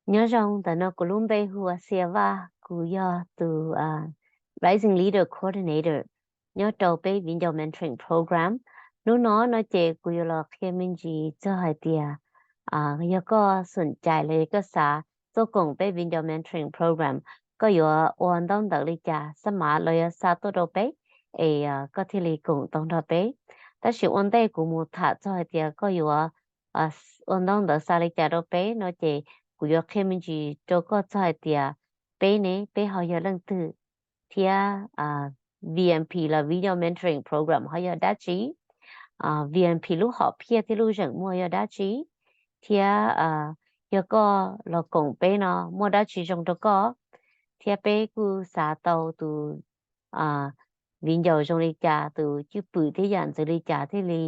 Nyob zoo, ntawm no kuv lub npe hu ua Xia Vaj, kuv yog tus Rising Leader Coordinator nyob rau peb viv ncaus mentoring program. Hnub no no ces kuv yuav los qhia me ntsis txog hais tias yog koj xoom cais los yog koj xav tuaj koom peb viv ncaus mentoring program, koj yuav ua ntaub ntawv li cas, xab mav los yog xa tuaj rau peb, es koj thiaj li koom tau nrog peb. Tab sis ua ntej kuv mus tham txog hais tias koj yuav ua ntaub ntawv xa li cas rau peb no ces kuv yuav qhia me ntsis rau koj txog hais tias peb ne, peb ho yog leej twg, thiab VMP los Viv Ncaus Mentoring Program ho yog dab tsi, VMP lub hom phiaj thiab lub zeem muag yog dab tsi, thiab yog koj los koom peb no muaj dab tsi zoo rau koj, thiab peb kuj xav tau tus viv ncaus zoo li cas, tus cwj pwm thiab yam ntxwv li cas thiaj li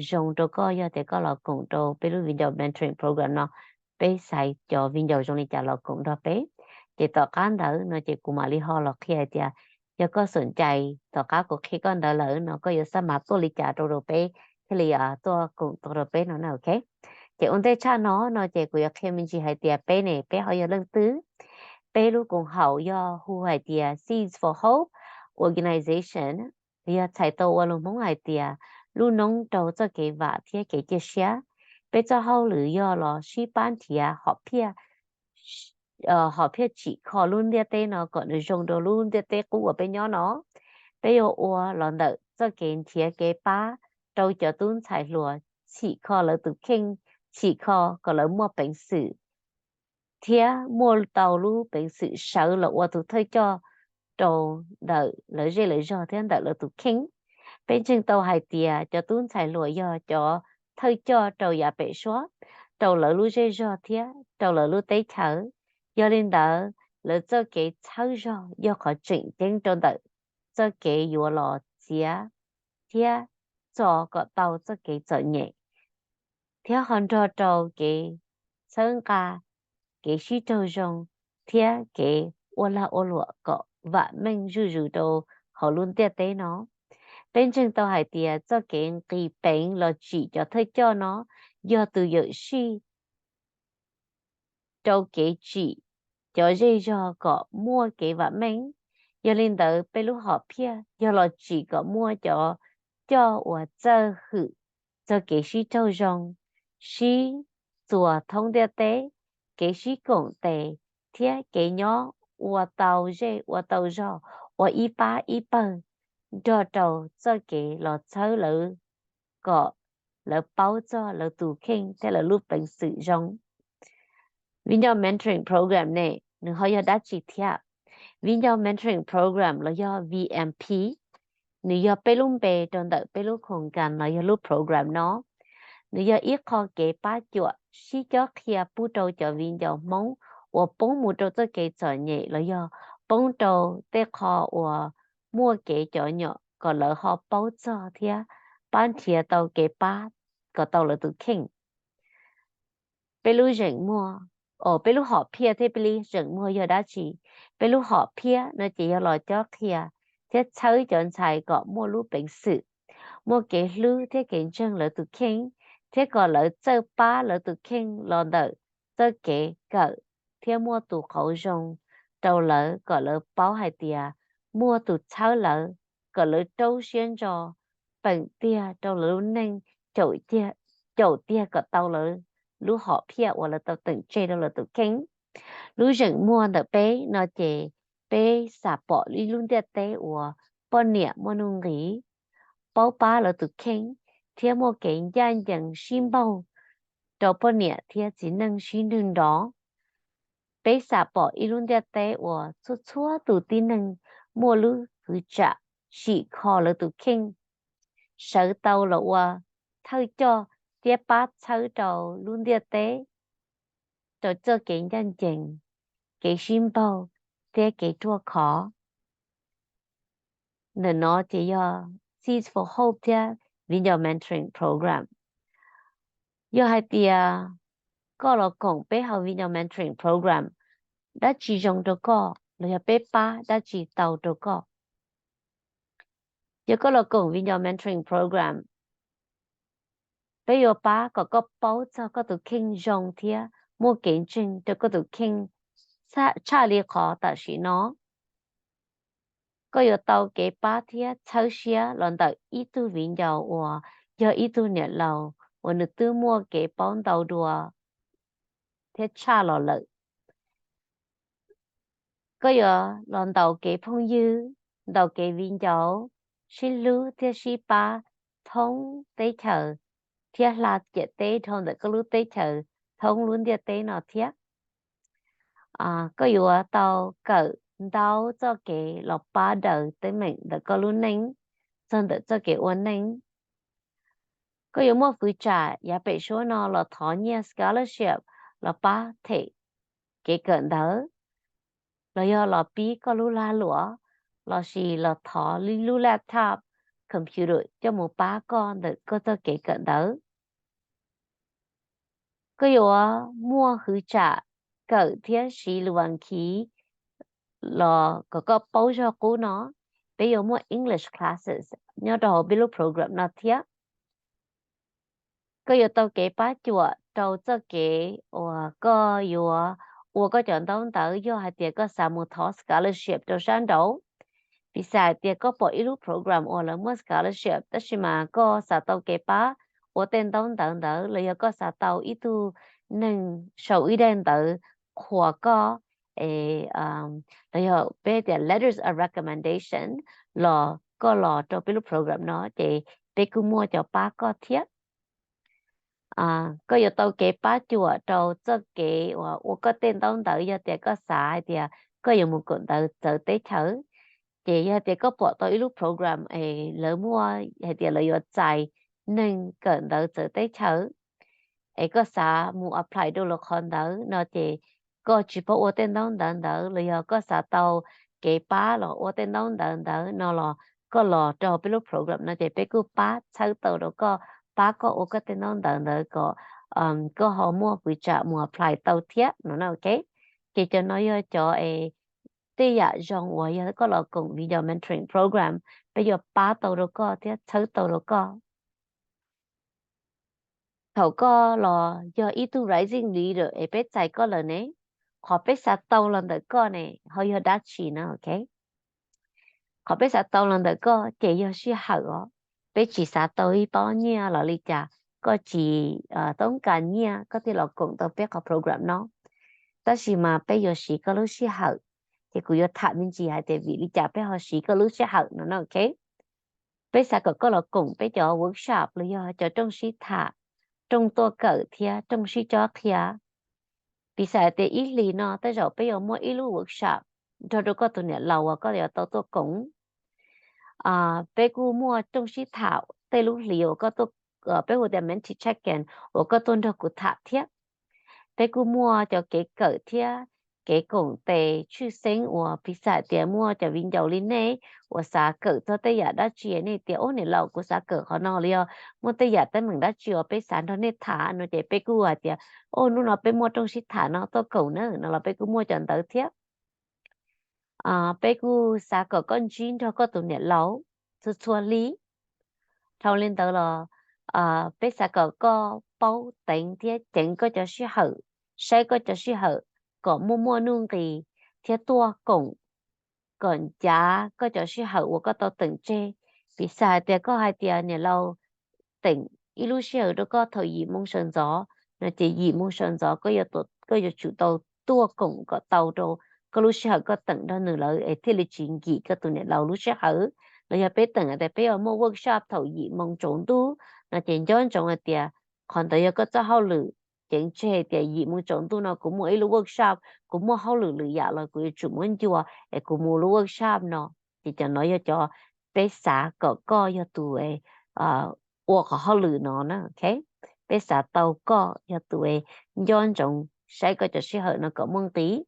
zoo rau koj yog tias koj los koom rau peb lub Viv Ncaus Mentoring Program no. Peb xaiv cov viv ncaus zoo li cas los koom nrog peb. Ces tom qab ntawd no ces kuv mam li ho los qhia hais tias yog koj xoom cais tom qab kuv qhia koj ntawd lawm no koj yuav xab mav tuaj li cas rau rau peb thiaj li tuaj koom tau rau peb no na, ok. Ces ua ntej tshaj no no ces kuv yuav qhia me ntsis hais tias peb ne, peb ho yog leej twg. Peb lub koom haum yog hu hais tias Seeds for Hope Organization, yog txhais tau ua lus Hmoob hais tias lub noob rau txoj kev vam thiab kev cia siab. Peb txoj hauj lwm yog los sib pab nrhiav hom phiaj, hom phiaj tsim kho lub ntiaj teb no kom nws zoo rau lub ntiaj teb qub uas peb nyob no. Peb yuav ua los ntawm txoj kev nrhiav kev pab rau cov tub ntxhais hluas, txhim kho lawv tus kheej, txhim kho kom lawv muaj peev xwm thiab muaj tau lub peev xwm sawv los ua tus thawj coj rau ntawm lawv zej lawv zog thiab ntawm lawv tus kheej. Peb ntseeg tau hais tias cov tub ntxhais hluas yog cov thawj coj rau yav pem suab, rau lawv lub zej zog thiab rau lawv lub teb chaws. Yog li ntawd, lawv txoj kev txhawb zog yog qhov tseem ceeb rau ntawm txoj kev yuav los txiav thiab txo kom tau txoj kev txom nyem, thiab ho nrog rau kev txhawb nqa, kev sib raug zoo, thiab kev ua lag ua luam kom vam meej zuj zus rau hauv lub ntiaj teb no. Peb ntseeg tau hais tias txoj kev nqis peev los tsim cov thawj coj no yog tus yawm sij rau kev tsim cov zej zog kom muaj kev vam meej. Yog li ntawd, peb lub hom phiaj yog los tsim kom muaj cov coj uas txawj hwm txog kev sib raug zoo, sib txuas thoob ntiaj teb, kev sib koom tes, thiab kev nyob ua tau zej ua tau zog, ua ib pab ib pawg, nrog rau txoj kev los txhawb lawv kom lawv paub txog lawv tus kheej thiab lawv lub peev xwm zoo. Viv Ncaus Mentoring Program ne, nws ho yog dab tsi thiab? Viv Ncaus Mentoring Program los yog VMP, nws yog peb lub npe rau ntawm peb lub khoom kas los yog lub program no. Nws yog ib qho kev pab cuam sib cob qhia pub rau cov viv ncaus Hmoob uas poob mus rau txoj kev txom nyem los yog poob rau tej qho uas muaj kev cov nyom kom lawv ho paub txog thiab pab nrhiav tau kev pab kom tau lawv tus kheej. Peb lub zeem muag, o, peb lub hom phiaj thiab peb lub zeem muag yog dab tsi? Peb lub hom phiaj no ces yog los cob qhia thiab txhawb cov ntxhais kom muaj lub peev xwm, muaj kev hlub thiab kev ntseeg lawv tus kheej, thiab kom lawv txawj pab lawv tus kheej los ntawm txoj kev kawm thiab muaj tus qauv zoo rau lawv kom lawv paub hais tias muaj tus txhawb lawv, kom lawv raub siab ntso peem tiag rau lawv lub neej, caum tiag kom tau lawv lub hom phiaj uas lawv tau teem tseg rau lawv tus kheej. Lub zeem muag ntawm peb no ces peb xam pom ib lub ntiaj teb uas poj niam muaj nuj nqis, paub pab lawv tus kheej, thiab muaj kev ncaj ncees sib npaug rau poj niam thiab txiv neej sib nrug nrov. Peb xam pom ib lub ntiaj teb uas txhua txhua tus tib neeg muaj lub kwv tsam tsim kho lawv tus kheej, sawv tau los ua thawj coj thiab pab txhawb rau lub ntiaj teb rau txoj kev ncaj ncees, kev sib npaug, thiab kev ruaj khov. Ntawm no ces yog Seeds for Hope thiab Viv Ncaus Mentoring Program. Yog hais tias koj los koom peb hauv Viv Ncaus Mentoring Program, dab tsi zoo rau koj los yog peb pab dab tsi tau rau koj? Yog koj los koom Viv Ncaus Mentoring Program, peb yuav pab kom koj paub txog koj tus kheej zoo thiab muaj kev ntseeg rau koj tus kheej tshaj li qhov tam sim no. Koj yuav tau kev pab thiab txhawb siab los ntawm ib tug viv ncaus uas yog ib tug niam laus uas nws twb muaj kev paub ntau dua thiab tshaj los lawm. Koj yuav los ntaus kev phooj ywg, ntaus kev viv ncaus, sib hlub thiab sib pab thoob teb chaws thiab hla ciam teb dhau ntawm koj lub teb chaws thoob lub ntiaj teb no thiab. Koj yuav tau kawm ntau txoj kev los pab daws teeb meem ntawm koj lub neej txog ntawm txoj kev ua neej. Koj yuav muaj fwv tsam yav pem suab no los thov nyiaj scholarship los pab them kev kawm ntawv, los yog los pib koj lub lag luam, lossis los thov lub laptop, computer coj mus pab koj ntawm koj txoj kev kawm ntawv. Koj yuav muaj hwv tsam kawm thiab siv lus Vaas Khiv los kom koj paub zog qub no. Peb yuav muaj English classes nyob rau hauv peb lub program no thiab. Koj yuav tau kev pab cuam rau txoj kev uas koj yuav ua koj cov ntaub ntawv yog hais tias koj xav mus thov scholarship rau sab nraud. Piv xam hais tias koj pom ib lub program uas lawv muaj scholarship tab sis mas koj xav tau kev pab ua tej ntaub ntawv ntawd los yog koj xav tau ib tug neeg sau ib daim ntawv qhuas koj, los yog peb tias letters of recommendation los koj los rau peb lub program no ces peb kuj muaj cov pab koj thiab. Koj yuav tau kev pab cuam rau txoj kev uas ua koj tej ntaub ntawv yog tias koj xav hais tias koj yuav mus kawm ntawv txawv teb chaws. Ces yog tias koj pom tau ib lub program es lawv muaj hais tias lawv yuav txais neeg kawm ntawv txawv teb chaws es koj xav mus apply rau lawv qhov ntawd no ces koj tsis paub ua tej ntaub ntawv ntawd los yog koj xav tau kev pab los ua tej ntaub ntawv ntawd no los koj los rau peb lub program no ces peb kuj pab txhawb tau rau koj, pab koj ua koj tej ntaub ntawv ntawd kom koj ho muaj fwv tsam mus apply tau thiab no na, ok. Ces cov no yog cov es tej yam zoo uas yog koj los koom viv ncaus mentoring program peb yuav pab tau rau koj thiab txhawb tau rau koj. Thaum koj los yog ib tug rising leader es peb txais koj lawm ne, qhov peb xav tau los ntawm koj ne ho yog dab tsi na, ok. Qhov peb xav tau los ntawm koj ces yog sij hawm os. Peb tsis xav tau ib pob nyiaj los li cas, koj tsis toob kas nyiaj koj thiaj los koom tau peb qhov program no. Tab sis mas peb yuav siv koj lub sij hawm, ces kuv yuav tham me ntsis hais tias vim li cas peb ho siv koj lub sij hawm no na, ok. Peb xav kom koj los koom peb cov workshop los yog cov rooj sib tham, rooj tuaj kawm thiab rooj sib cob qhia. Piv xam tias ib hlis no tej zaum peb yuav muaj ib lub workshop nrog rau koj tus niam laus uas koj yuav tau tuaj koom. Peb kuj muaj rooj sib tham tej lub hlis uas koj, peb hu tias mentee check-in uas koj tuaj nrog kuv tham thiab. Peb kuj muaj cov kev kawm thiab kev koom tes tshwj xeeb uas piv xam tias muaj cov viv ncaus li nej uas xav kawm txog tej yam dab tsi nej tias, ub niam laus kuv xav kawm qhov no los yog muaj tej yam teeb meem dab tsi uas peb xav nrog nej tham no ces peb kuj hais tias, ub hnub no peb muaj rooj sib tham no tuaj koom na no los peb kuj muaj cov ntawd thiab. Peb kuj xav kom koj ntsib nrog koj tus niam laus txhua txhua hli. Dhau li ntawd los peb xav kom koj paub teev thiab ceev koj cov sij hawm, saib koj cov sij hawm kom muaj muaj nuj nqis thiab tuaj koom, kom ncav koj cov sij hawm uas koj tau teem tseg. Piv xam hais tias koj hais tias niam laus teem ib lub sij hawm rau koj thaum yim moo sawv ntxov no ces yim moo sawv ntxov koj yuav tsum tau tuaj koom kom tau rau koj lub sij hawm koj teem nrog nws lawm es thiaj li tsis nkim koj tus niam laus lub sij hawm. Los yog peb teem tias peb yuav muaj workshop thaum yim moo tsaus ntuj no ces nco ntsoov hais tias qhov ntawd yog koj txoj hauj lwm. Ceev tseg tias yim moo tsaus ntuj no kuv muaj ib lub workshop, kuv muaj hauj lwm lwm yam los kuv yuav tsum muab ncua es kuv mus lub workshop no. Ces cov no yog cov peb xav kom koj yog tus ua qhov hauj lwm no na, ok. Peb xav tau koj yog tus nco ntsoov saib koj cov sij hawm no kom muaj nqis.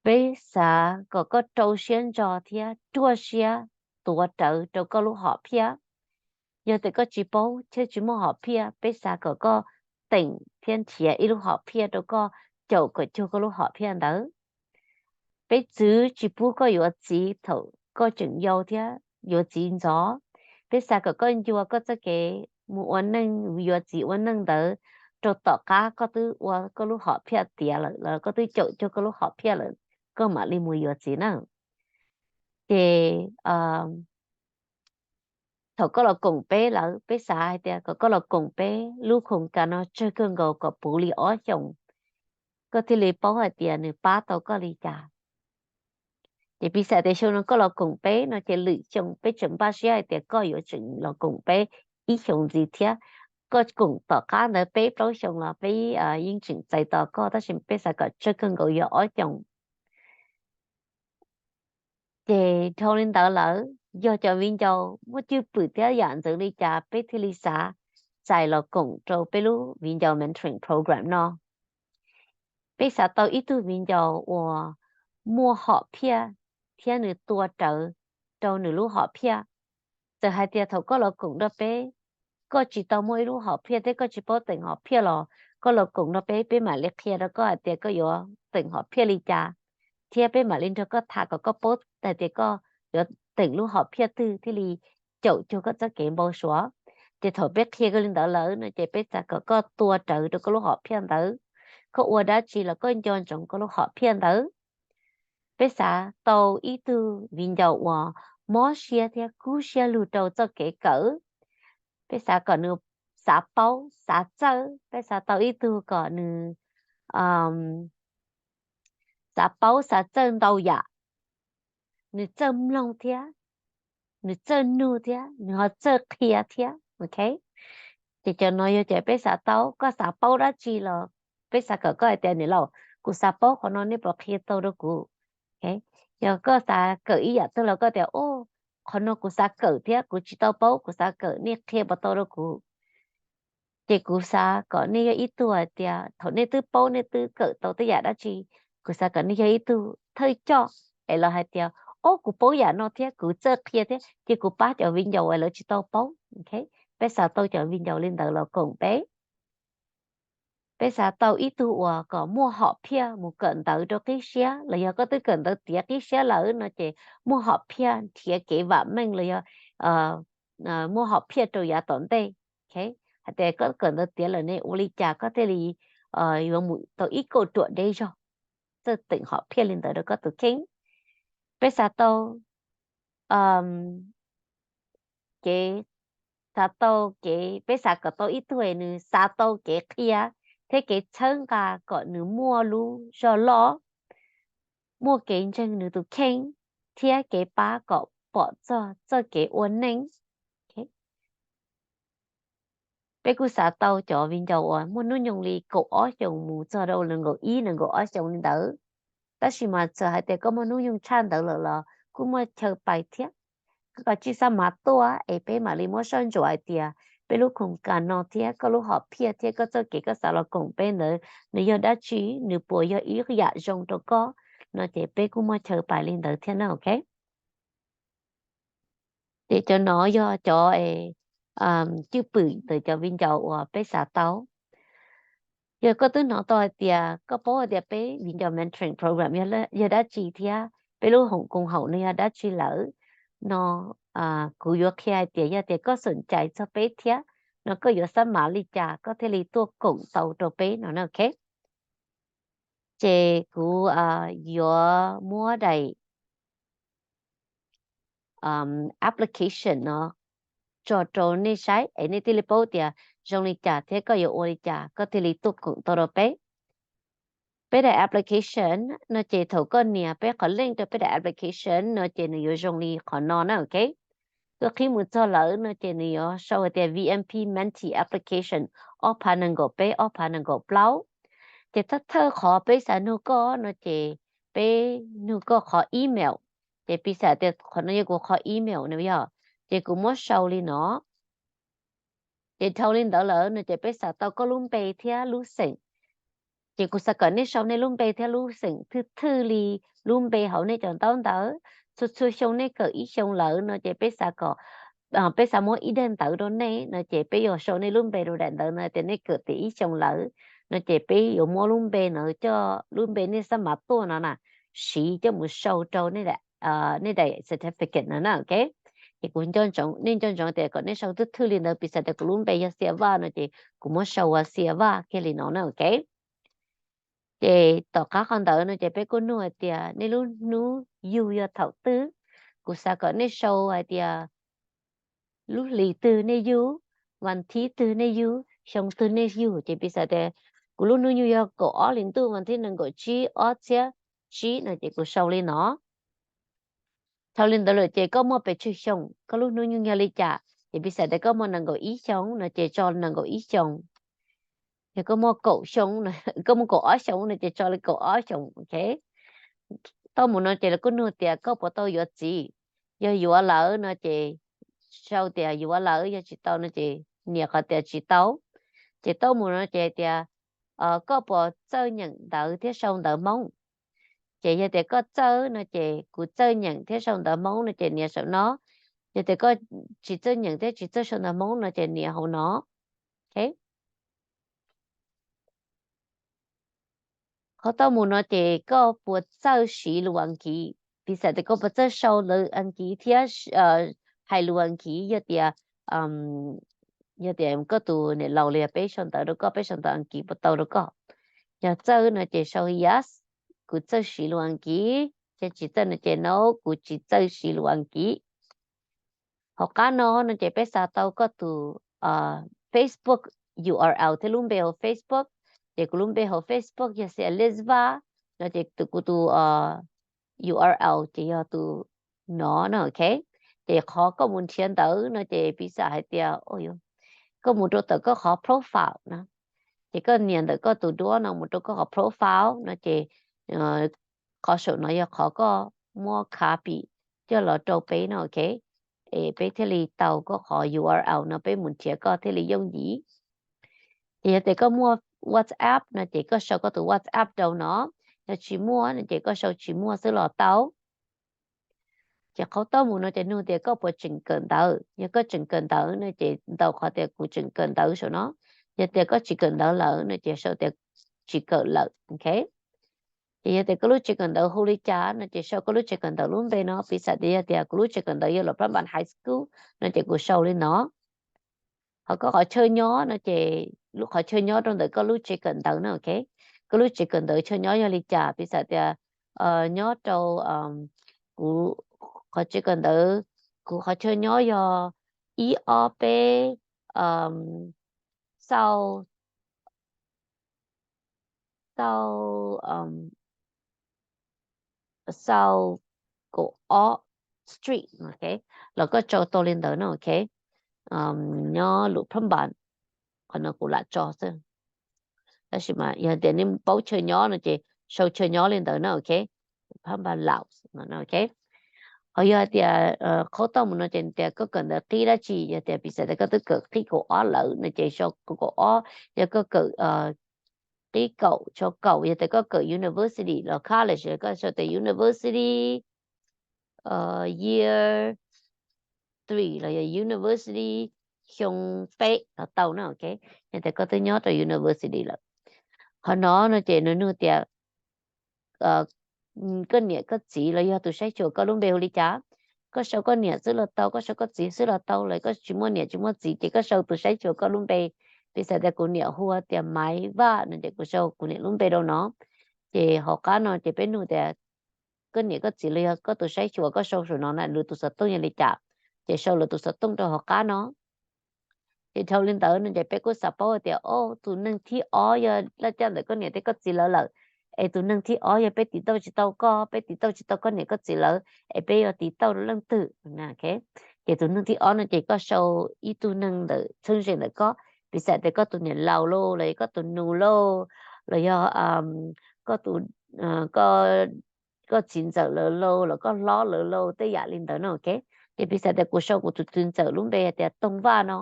Peb xav kom koj rau siab ntso thiab ruaj siab tuav rawv rau koj lub hom phiaj. Yog tias koj tsis paub thiab tsis muaj hom phiaj, peb xav kom koj teem thiab nrhiav ib lub hom phiaj rau koj caum kom cuag koj lub hom phiaj ntawd. Peb txwv tsis pub koj yuav txiv thaum koj tseem yau thiab yuav txiv ntxov. Peb xav kom koj ncua koj txoj kev mus ua neej, yuav txiv ua neej ntawd rau tom qab koj twb ua koj lub hom phiaj tiav lawm los koj twb caum cuag koj lub hom phiaj lawm, koj mam li mus yuav txiv na. Ces thaum koj los koom peb lawm, peb xav hais tias kom koj los koom peb lub khoom kas no tsawg kawg nkaus kom puv li ob xyoos, koj thiaj li paub hais tias nws pab tau koj li cas. Ces piv xam tias xyoo no koj los koom peb no ces lwm xyoo peb tseem npaj siab hais tias koj yuav tseem los koom peb ib xyoos ntxiv thiab. Koj koom tom qab ntawd peb plaub xyoos los peb yeej tseem txais tos koj, tab sis peb xav kom tsawg kawg nkaus yog ob xyoos. Ces dhau li ntawd lawm, yog cov viv ncaus muaj cwj pwm thiab yam ntxwv li cas peb thiaj li xav txais los koom rau peb lub viv ncaus mentoring program no. Peb xav tau ib tug viv ncaus uas muaj hom phiaj thiab nws tua rawv rau nws lub hom phiaj. Txawm hais tias thaum koj los koom rau peb, koj tsis tau muaj ib lub hom phiaj thiab koj tsis paub teem hom phiaj los koj los koom rau peb, peb mam li qhia rau koj hais tias koj yuav teem hom phiaj li cas, thiab peb mam li nrog koj tham kom koj paub hais tias koj yuav teem lub hom phiaj twg thiaj li caum cuag koj txoj kev npau suav. Ces thaum peb qhia koj li ntawd lawm no ces peb xav kom koj tua rawv rau koj lub hom phiaj ntawd. Koj ua dab tsi los koj nco ntsoov koj lub hom phiaj ntawd. Peb xav tau ib tug viv ncaus uas mob siab thiab kub siab lug rau txoj kev kawm. Peb xav kom nws xav paub xav txawj, peb xav tau ib tug kom nws xav paub xav txawj ntau yam, nws txawj mloog thiab, nws txawj nug thiab, nws ho txawj qhia thiab, ok. Ces cov no yog cov peb xav tau. Koj xav paub dab tsi los peb xav kom koj hais tias, niam laus, kuv xav paub qhov no, nej puas qhia tau rau kuv? Yog koj xav kawm ib yam twg los koj tias, o, qhov no kuv xav kawm thiab kuv tsis tau paub, kuv xav kawm, nej qhia puas tau rau kuv? Ces kuv xav kom nej yog ib tug hais tias thaum nej twb paub nej twb kawm tau tej yam dab tsi, kuv xav kom nej yog ib tug thawj coj es los hais tias, o, kuv paub yam no thiab kuv txawj qhia thiab, ces kuv pab cov viv ncaus uas lawv tsis tau paub. Peb xav tau cov viv ncaus li ntawd los koom peb. Peb xav tau ib tug uas kom muaj hom phiaj mus kawm ntawv rau qib siab, los yog koj twb kawm ntawv tiav qib siab lawm no ces muaj hom phiaj nrhiav kev vam meej los yog muaj hom phiaj rau yav tom ntej. Hais tias koj kawm ntawv tiav lawm ne, ua li cas koj thiaj li yuav mus tau ib kauj ruam deb zog, txawj teem hom phiaj li ntawd rau koj tus kheej. Peb xav tau kev, xav tau kev, peb xav kom tau ib tug nws xav tau kev qhia thiab kev txhawb nqa kom nws muaj lub zog loj, muaj kev ntseeg nws tus kheej, thiab kev pab kom pom txog txoj kev ua neej. Peb kuj xav tau cov viv ncaus uas muaj hnub nyoog li kaum ob xyoos mus txog rau nees nkaum ib nees nkaum ob xyoos li ntawd. Tab sis mas txawm hais tias koj muaj hnub nyoog tshaj ntawd lawm los kuj muaj chaw pais thiab. Koj kav tsij xab mav tuaj es peb mam li muab soj ntsuam hais tias peb lub khoom kas no thiab koj lub hom phiaj thiab koj txoj kev koj xav los koom peb ntawd nws yog dab tsi, nws puas yog ib yam zoo rau koj no ces peb kuj muaj chaw pais li ntawd thiab na, ok. Ces cov no yog cov cwj pwm ntawm cov viv ncaus uas peb xav tau. Yog koj twb hnov tau hais tias koj paub hais tias peb viv ncaus mentoring program yog dab tsi thiab peb lub hoom koom haum no yog dab tsi lawm no, kuv yuav qhia hais tias yog tias koj xoom cai txog peb thiab no koj yuav xab mav li cas koj thiaj li tuaj koom tau rau peb no na, ok. Ces kuv yuav muab daim application no tso rau nej saib es nej thiaj li paub tias zoo li cas thiab koj yuav ua li cas koj thiaj li tuaj koom tau rau peb. Peb daim application no ces thaum koj nias peb qhov link rau peb daim application no ces nws yuav zoo li qhov no na, ok. Koj qhib mus txog lawm no ces nws yuav sau hais tias V M P Mentee Application ob phav nees nkaum peb ob phav nees nkaum plaub. Ces thawj thawj qhov peb xav nug koj no ces peb nug koj qhov email. Ces piv xam tias qhov no yog kuv qhov email no yog, ces kuv muab sau li no. Ces dhau li ntawd lawm no ces peb xav tau koj lub npe thiab lub xeem. Ces kuv xav kom nej sau nej lub npe thiab lub xeem thwj thwj li lub npe hauv nej cov ntaub ntawv. Txhua txhua xyoo nej kawm ib xyoo lawm no ces peb xav kom, peb xav muab ib daim ntawv rau nej no ces peb yuav sau nej lub npe rau daim ntawv no tias nej kawm tias ib xyoo lawm no ces peb yuav muab lub npe no coj lub npe nej xab mav tuaj no na siv coj mus sau rau nej daim certificate no na, ok. Ces kuv nco ntsoov, nej nco ntsoov tias kom nej sau thwj thwj li ntawd, piv xam tias kuv lub npe yog Xia Vaj no ces kuv muab sau ua Xia Vaj kiag li no na, ok. Ces tom qab qhov ntawd no ces peb kuj nug hais tias nej lub hnub yug yog thaum twg. Kuv xav kom nej sau hais tias lub hlis twg nej yug, vas thib twg nej yug, xyoo twg nej yug. Ces piv xam tias kuv lub hnub yug yog kaum ob hlis ntuj vas thib nees nkaum tsib ob txhiab tsib no ces kuv sau li no. Dhau li ntawd lawm ces koj muaj pes tsawg xyoo, koj lub hnub nyoog yog li cas, ces piv xam tias koj muaj nees nkaum ib xyoo no ces tso nees nkaum ib xyoo. Yog koj muaj kaum xyoo, koj muaj kaum ob xyoo no ces tso li kaum ob xyoo, ok. Tau mus no ces lawv kuj nug tias koj puas tau yuav txiv. Yog yuav lawm no ces sau tias yuav lawm, yog tsis tau no ces nias qhov tias tsis tau. Ces tau mus no ces hais tias koj puas txawj nyeem ntawv thiab sau ntawv Hmoob. Ces yog tias koj txawj no ces kuv txawj nyeem thiab sau ntawv Hmoob no ces nias saum no. Yog tias koj tsis txawj nyeem thiab tsis txawj sau ntawv Hmoob no ces nias hauv no. Ok. Qhov tau mus no ces koj puas txawj siv lus Askiv, piv xam tias koj puas txawj sau lus Askiv thiab hais lus Askiv. Yog tias, yog tias koj tus niam laus los yog peb sau ntawv rau koj, peb sau ntawv Askiv puas tau rau koj? Yog txawj no ces sau yes, kuv txawj siv lus Askiv. Ces tsis txawj no ces no, kuv tsis txawj siv lus Askiv. Hauv qab no no ces peb xav tau koj tus Facebook URL thiab lub npe hauv Facebook. Ces kuv lub npe hauv Facebook yog Xia Lej Vaj no ces tus, kuv tus URL ces yog tus no no, ok. Ces qhov koj mus nrhiav ntawv no ces piv xam hais tias koj mus rau tom koj qhov profile no, ces koj nias ntawm koj tus duab no mus rau koj qhov profile no ces qhov saum no yog qhov koj muab copy coj los rau peb no, ok. Es peb thiaj li tau koj qhov URL no peb mus nrhiav koj thiaj li yooj yim. Ces yog tias koj muaj WhatsApp no ces koj sau koj tus WhatsApp rau no, yog tsis muaj no ces koj sau tsis muaj xwb los tau. Ces qhov tau mus no ces nug tias koj puas tseem kawm ntawv. Yog koj tseem kawm ntawv no ces ntaus qhov tias kuv tseem kawm ntawv saum no. Yog tias koj tsis kawm ntawv lawm no ces sau tias tsis kawm lawm, ok. Ces yog tias koj lub tsev kawm ntawv hu li cas no ces sau koj lub tsev kawm ntawv lub npe no, piv xam tias yog tias kuv lub tsev kawm ntawv yog Luang Prabang High School no ces kuv sau li no. Ho koj qhov chaw nyob no ces lub qhov chaw nyob rau ntawm koj lub tsev kawm ntawv no, ok. Koj lub tsev kawm ntawv chaw nyob yog li cas, piv xam tias nyob rau kuv qhov tsev kawm ntawv, kuv qhov chaw nyob yog ib ob peb xau, xau, xau kaum ob Street, ok, los koj tso tau li ntawd no, ok. Nyob Luang Prabang, qhov no kuv lam tso xwb. Tab sis mas yog tias nej paub chaw nyob no ces sau chaw nyob li ntawd no, ok. Prabang Laos no, ok. Ho yog hais tias qhov tau mus no ces tias koj kawm ntawv qib dab tsi, yog tias piv xam tias koj twb kawm qib kaum ob lawm no ces sau kaum ob, yog koj kawm qib kaum, sau kaum, yog tias koj kawm university los college koj sau tias university year three los yog university xyoo peb los tau na, ok. Yog tias koj twb nyob rau university lawm. Qhov no no ces nws nug tias koj niam koj txiv los yog tus saib xyuas koj lub npe hu li cas. Koj sau koj niam xwb los tau, koj sau koj txiv xwb los tau, los koj tsis muaj niam tsis muaj txiv ces koj sau tus saib xyuas koj lub npe. Piv xam tias kuv niam hu tias Maiv Vaj no ces kuv sau kuv niam lub npe rau no. Ces hauv qab no ces peb nug tias koj niam koj txiv los yog koj tus saib xyuas koj sau saum no na, nws tus xov tooj yog li cas, ces sau lawv tus xov tooj rau hauv qab no. Ces dhau li ntawd no ces peb kuj xav paub tias, o, tus neeg thib ob yog laj caj ntawm koj niam thiab koj txiv lawv lawm, es tus neeg thib ob yog peb tiv tauj tsis tau koj, peb tiv tauj tsis tau koj niam koj txiv lawv, es peb yuav tiv tauj rau leej twg? Ces tus neeg thib ob no ces koj sau ib tug neeg ntawm txheeb ze ntawm koj, piv xam tias koj tus niam laus lauj, los yog koj tus nus lauj, los yog koj tus, koj txiv ntxawm lawv lauj, los koj hlob lawv lauj, tej yam li ntawd no, ok. Ces piv xam tias kuv sau kuv tus txiv ntxawm lub npe tias Tooj Vaj no,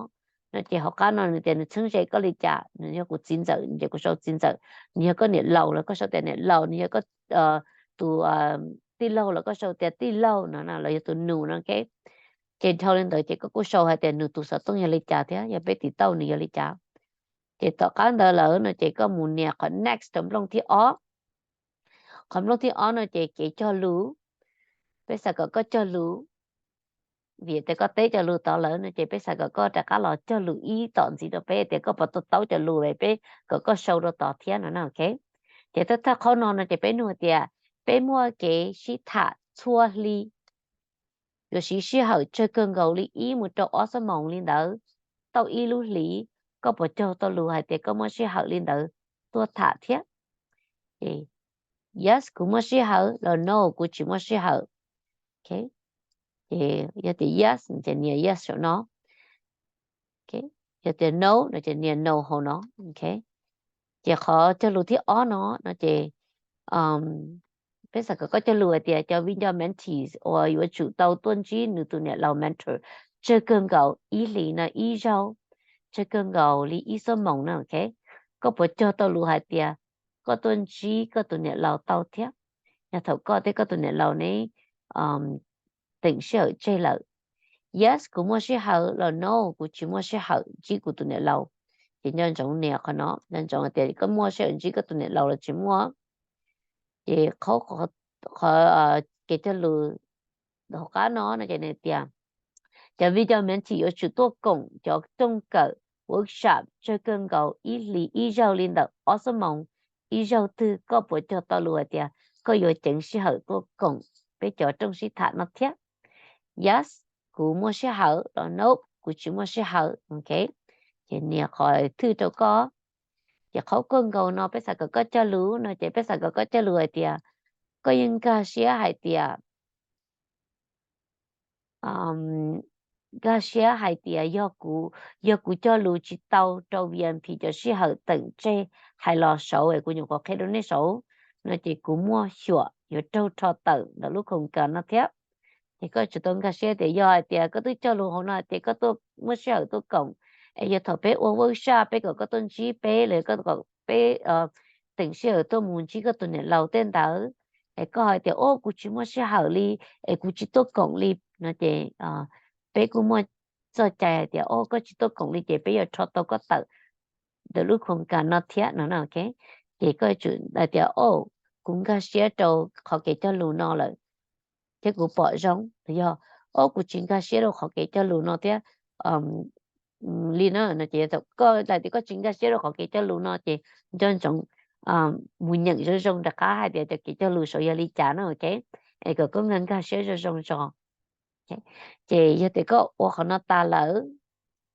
no ces hauv qab no nws tias nws txheeb ze koj li cas, nws yog kuv txiv ntxawm ces kuv sau txiv ntxawm, nws yog koj niam laus los koj sau tias niam laus, nws yog koj tus tij laug los koj sau tias tij laug no, los yog tus nus no, ok. Ces dhau li ntawd ces koj kuj sau hais tias nws tus xov tooj yog li cas thiab yog peb tiv tauj nws yog li cas. Ces tom qab ntawd lawm no ces koj mus nias qhov next rau nplooj thib ob. Qhov nplooj thib ob no ces kev cog lus. Peb xav kom koj cog lus. vim tias koj teb cov lus tod lawm no ces peb xav kom koj rov qab los cog lus ib tom ntxiv rau peb tias koj puas to taub cov lus peb kom koj sau rau tod thiab no na, ok. Ces thawj thawj qhov no no ces peb nug tias peb muaj kev sib tham txhua hli, yuav siv sij hawm tsawg kawg nkaus li ib mus rau ob xuab moos li ntawd tau ib lub hlis, koj puas cog tau lus hais tias koj muaj sij hawm li ntawd tuaj tham thiab? Ces yes, kuv muaj sij hawm, los no, kuv tsis muaj sij hawm. Ok, ces yog tias yes ces nias yes saum no. Ok, yog tias no no ces nias no hauv no. Ok, ces qhov cog lus thib ob no no ces peb xav kom koj cog lus hais tias cov viv ncaus mentees uas yuav tsum tau tuaj ntsib nws tus niam laus mentor tsawg kawg nkaus ib hlis no ib zaug, tsawg kawg nkaus li ib xuab moos na, ok, koj puas cog tau lus hais tias koj tuaj ntsib koj tus niam laus tau thiab, yog thaum koj thiab koj tus niam laus neb teem sij hawm tseg lawm? Yes, kuv muaj sij hawm, los no, kuv tsis muaj sij hawm ntsib kuv tus niam laus. Ces nco ntsoov nias qhov no, nco ntsoov hais tias koj muaj sij hawm ntsib koj tus niam laus los tsis muaj. Ces qhov, qhov kev cog lus hauv qab no no ces nws tias cov viv ncaus mentee yuav tsum tuaj koom cov rooj kawm workshop tsawg kawg nkaus ib hlis ib zaug li ntawm ob xuab moos ib zaug twg, koj puas cog tau lus hais tias koj yuav ceev sij hawm tuaj koom peb cov rooj sib tham no thiab? Yes, kuv muaj sij hawm, los no, kuv tsis muaj sij hawm. Ok, ces nias qhov thwj rau koj. Ces qhov kawg nkaus no peb xav kom koj cog lus no ces peb xav kom koj cog lus hais tias koj yeej nkag siab hais tias, nkag siab hais tias yog kuv, yog kuv cog lus tsis tau rau V M P cov sij hawm teem tseg hais los saud es kuv nyuam qhuav qhia rau nej saud no ces kuv muaj xyuam yuav raug rho tawm ntawm lub khoos kas no thiab. Ces koj tsum tau nkag siab tias yog hais tias koj twb cog lus hauv no ces koj tuaj muaj sij hawm tuaj koom, es yog thaum peb ua workshop peb kom koj tuaj ntsib peb los koj kom peb teem sij hawm tuaj mus ntsib koj tus niam laus tej ntawd, es koj hais tias o kuv tsis muaj sij hawm li es kuv tsis tuaj koom li no ces peb kuj muaj txoj cai hais tias o koj tsis tuaj koom li ces peb yuav rho tau koj tawm ntawm lub khoos kas no thiab no. Ces koj tsum hais tias o kuv nkag siab rau qhov kev cog lus no lawm thiab kuv pom zoo, yog o kuv tsis nkag siab rau qhov kev cog lus no thiab li no no ces koj hais tias koj tsis nkag siab rau qhov kev cog lus no ces nco ntsoov mus nyeem zoo zoo rov qab hais tias cov kev cog lus saud yog li cas no, ok, es kom koj nkag nkag siab zoo zoo zog. Ces yog tias koj ua qhov no tas lawm,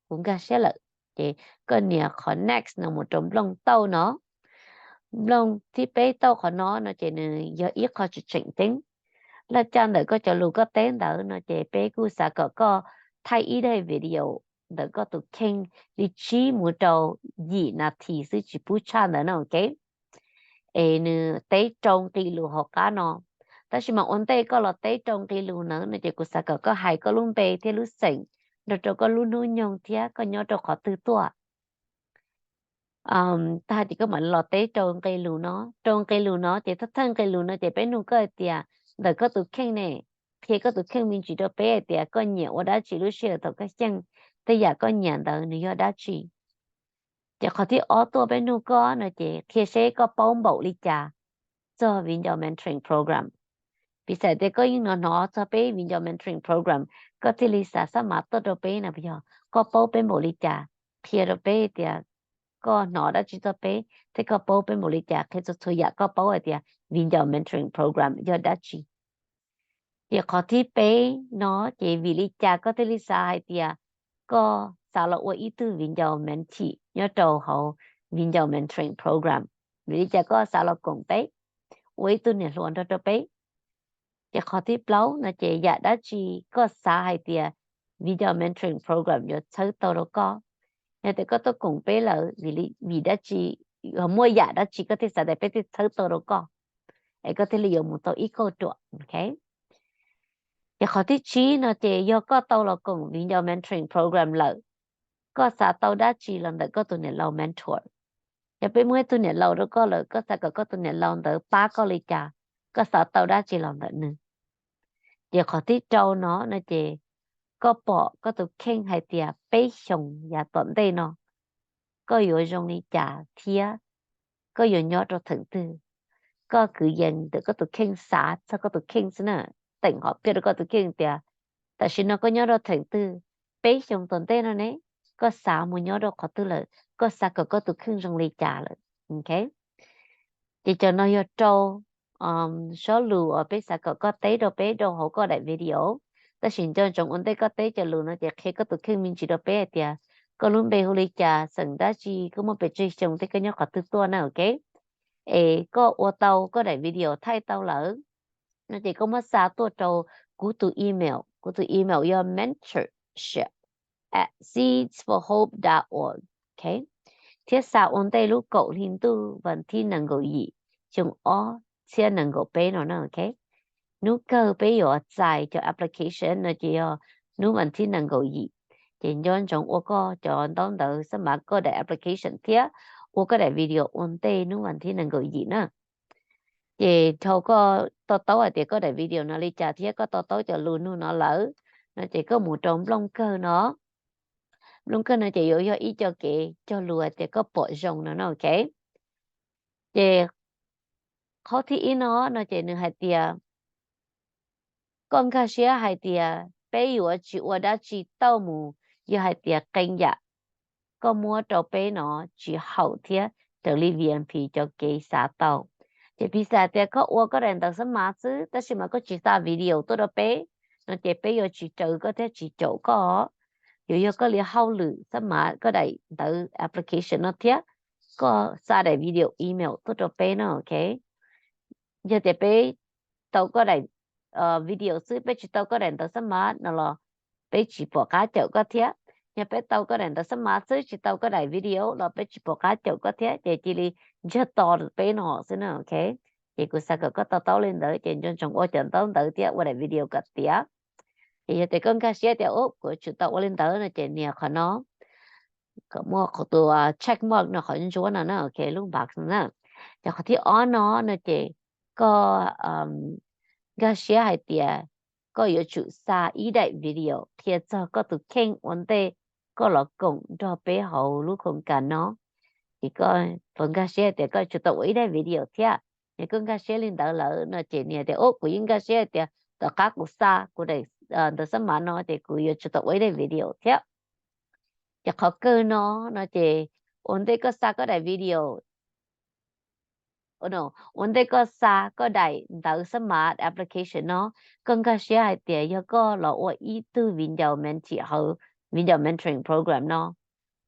kuv nkag siab lawm, ces koj nias qhov next no mus rau nplooj tauj no. Nplooj thib peb tauj qhov no no ces nws yog ib qho tseem tseem ceeb. Laj caj ntawm koj cov lus koj teb ntawd no ces peb kuj xav kom koj thaij ib daim video ntawm koj tus kheej li tsib mus rau yim nas this xwb tsis pub tshaj ntawd no, ok. Es nws teb rau nqi lus hauv qab no. Tab sis mas ua ntej koj los teb rau nqi lus ntawd no ces kuv xav kom koj hais koj lub npe thiab lub xeem nrog rau koj lub hnub nyoog thiab koj nyob rau qhov twg tuaj. Tab hais tias koj mam los teb rau nqi lus no, rau nqi lus no ces thawj thawj nqi lus no ces peb nug koj hais tias ntawm koj tus kheej ne, qhia koj tus kheej me ntsis rau peb hais tias koj nyiam ua dab tsi lub sij hawm thaum koj xyeej, tej yam koj nyiam ntawd nws yog dab tsi. Ces qhov thib ob tuaj peb nug koj no ces qhia seb koj paub npaum li cas txog viv ncaus mentoring program. Piv xam tias koj yeej hnov hnov txog peb viv ncaus mentoring program, koj thiaj li xav xab mav tuaj rau peb no, yog koj paub peb npaum li cas, qhia rau peb tias koj hnov dab tsi txog peb thiab koj paub peb npaum li cas, qhia txhua txhua yam koj paub hais tias viv ncaus mentoring program yog dab tsi. Ces qhov thib peb no ces vim li cas koj thiaj li xav hais tias koj xav los ua ib tug viv ncaus mentee nyob rau hauv viv ncaus mentoring program? Vim li cas koj xav los koom peb ua ib tug niam hluas nrog rau peb? Ces qhov thib plaub no ces yam dab tsi koj xav hais tias viv ncaus mentoring program yuav txhawb tau rau koj? Yog tias koj tuaj koom peb lawm, vim dab tsi, muaj yam dab tsi koj thiaj xav tias peb thiaj txhawb tau rau koj, es koj thiaj li yuav mus tau ib kauj ruam, ok? Ces qhov thib tsib no ces yog koj tau los koom viv ncaus mentoring program lawm, koj xav tau dab tsi los ntawm koj tus niam laus mentor? Yog peb muab ib tug niam laus rau koj lawm, koj xav kom koj tus niam laus ntawd pab koj li cas, koj xav tau dab tsi los ntawm nws? Ces qhov thib rau no no ces koj pom koj tus kheej hais tias peb xyoos yav tom ntej no koj yuav zoo li cas thiab koj yuav nyob rau theem twg. Koj kwv yees ntawm koj tus kheej, xav txog koj tus kheej xwb na, teem hom phiaj rau koj tus kheej tias Tam sim no koj nyob rau theem twg? Peb xyoo tom ntej no ne, koj xav mus nyob rau qhov twg lawm? Koj xav kom koj tus kheej zoo li cas lawm? Ces cov no yog rau sob lus uas peb xav kom koj teb rau peb rau hauv koj daim video. Tab sis nco ntsoov ua ntej koj teb cov lus no ces qhia koj tus kheej me ntsis rau peb hais tias koj lub npe hu li cas, xeem dab tsi, koj muaj pes tsawg xyoo thiab koj nyob qhov twg tuaj na, ok? Es koj ua tau koj daim video thaij tau lawm no ces koj muab xa tuaj rau kuv tus email. Kuv tus email yog mentorship at seeds for hope dot org, ok? Thiab xa ua ntej lub kaum hli ntuj vas thib nees nkaum yim xyoo ob txhiab nees nkaum peb no na, ok? Hnub kawg peb yuav txais cov application no ces yog hnub vas thib nees nkaum yim. Ces nco ntsoov ua koj cov ntaub ntawv xab mav, koj daim application thiab ua koj daim video ua ntej hnub vas thib nees nkaum yim na. Ces dhau koj to taub hais tias koj daim video no li cas thiab koj to taub cov lus nug no lawm no ces koj mus rau nplooj kawg no. Nplooj kawg no ces yuav yog ib co kev cog lus hais tias koj pom zoo no na, ok? Ces qhov thib ib no no ces nws hais tias koj nkag siab hais tias peb yuav tsis ua dab tsi tauj mus yog hais tias qee yam koj muab rau peb no tsis haum thiab raws li VNP cov kev xav tau. Ces piv xam tias koj ua koj daim ntawv xab mav xwb tab sis mas koj tsis xa video tuaj rau peb no ces peb yuav tsis raws koj thiab tsis caum koj. Yuav yog koj li hauj lwm xab mav koj daim ntawv application no thiab koj xa daim video email tuaj rau peb no, ok? Yog tias peb tau koj daim video xwb peb tsis tau koj daim ntawv xab mav no los peb tsis pom qab caum koj thiab. Yog peb tau koj daim ntawv xab mav xwb tsis tau koj daim video los peb tsis pom qab caum koj thiab ces cia li ntsiag to peb no xwb na, ok? Ces kuv xav kom koj to taub li ntawd ces nco ntsoov ua cov ntaub ntawv thiab ua daim video kom tiav. Ces yog tias koj nkag siab tias ub kuv tsum tau ua li ntawd no ces nias qhov no kom muaj qhov tus check mark no qhov ntsuab no na, ok, lub box no na. Ces qhov thib ob no no ces koj nkag siab hais tias koj yuav tsum xa ib daim video qhia txog koj tus kheej ua ntej koj los koom nrog peb hauv lub khoos kas no. Ces koj puas nkag siab hais tias koj tsum tau ua ib daim video thiab? Yog koj nkag siab li ntawd lawm no ces nias tias ub kuv yeej nkag siab hais tias tom qab kuv xa kuv daim ntawv xab mav no ces kuv yuav tsum tau ua ib daim video thiab. Ces qhov kawg no no ces ua ntej koj xa koj daim video ua ntej koj xa koj daim ntawv xab mav application no, koj nkag siab hais tias yog koj los ua ib tug viv ncaus mentee hauv viv ncaus mentoring program no,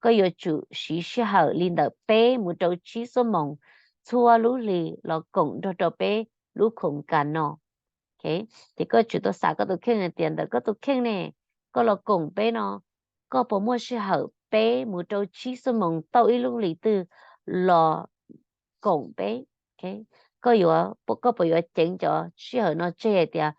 koj yuav tsum siv sij hawm li ntawm peb mus rau tsib xuab moos txhua lub hlis los koom nrog rau peb lub khoos kas no. Ces koj tsum tau xav koj tus kheej hais tias ntawm koj tus kheej ne, koj los koom peb no, koj puas muaj sij hawm peb mus rau tsib xuab moos tauj ib lub hlis twg los koom peb? Koj yuav, koj puas yuav ceev cov sij hawm no tseg hais tias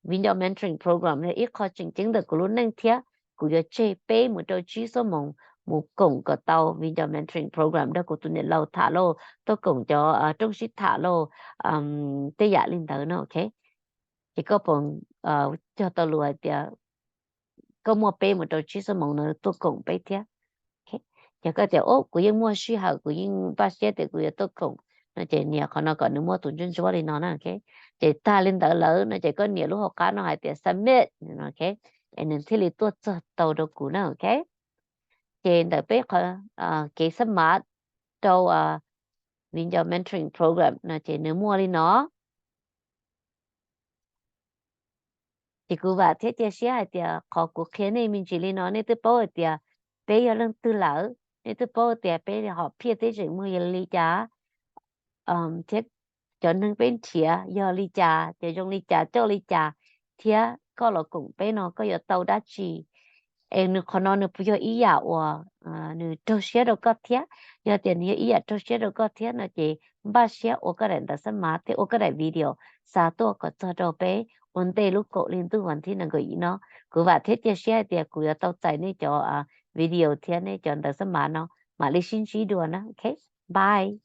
viv ncaus mentoring program yog ib qho tseem ceeb ntawm kuv lub neej thiab kuv yuav tseg peb mus rau tsib xuab moos mus koom kom tau viv ncaus mentoring program nrog kuv tus niam laus tham lauj, tuaj koom cov rooj sib tham lauj, tej yam li ntawd no, ok? Ces koj puas cog tau lus hais tias koj muaj peb mus rau tsib xuab moos no tuaj koom peb thiab? Ces koj tias ub kuv yeej muaj sij hawm, kuv yeej npaj siab tias kuv yuav tuaj koom no ces nias qhov no kom nws muaj tus ntsuab ntsuab li no na, ok? Ces tag li ntawd lawm no ces koj nias lub hauv qab no hais tias submit, ok? Es nws thiaj li tuaj txog tau rau kuv na, ok? Ces ntawm peb qhov kev xab mav rau viv ncaus mentoring program no ces nws muaj li no. Ces kuv vam thiab cia siab hais tias qhov kuv qhia nej me ntsis li no nej twb paub hais tias peb yog leej twg lawm, nej twb paub tias peb hom phiaj thiab zeem muag yog li cas, thiab cov neeg peb nrhiav yog li cas, cov zoo li cas, coj li cas, thiab koj los koom peb no koj yuav tau dab tsi. Es nws qhov no nws puas yog ib yam uas nws raug siab rau koj thiab? Yog tias nws yog ib yam raug siab rau koj thiab no ces npaj siab ua koj daim ntawv xab mav thiab ua koj daim video xa tuaj kom txog rau peb ua ntej lub kaum hli ntuj vas thib nees nkaum yim no. Kuv vam thiab cia siab hais tias kuv yuav tau txais nej cov video thiab nej cov ntawv xab mav no. Mam li sib ntsib dua na, ok, bye.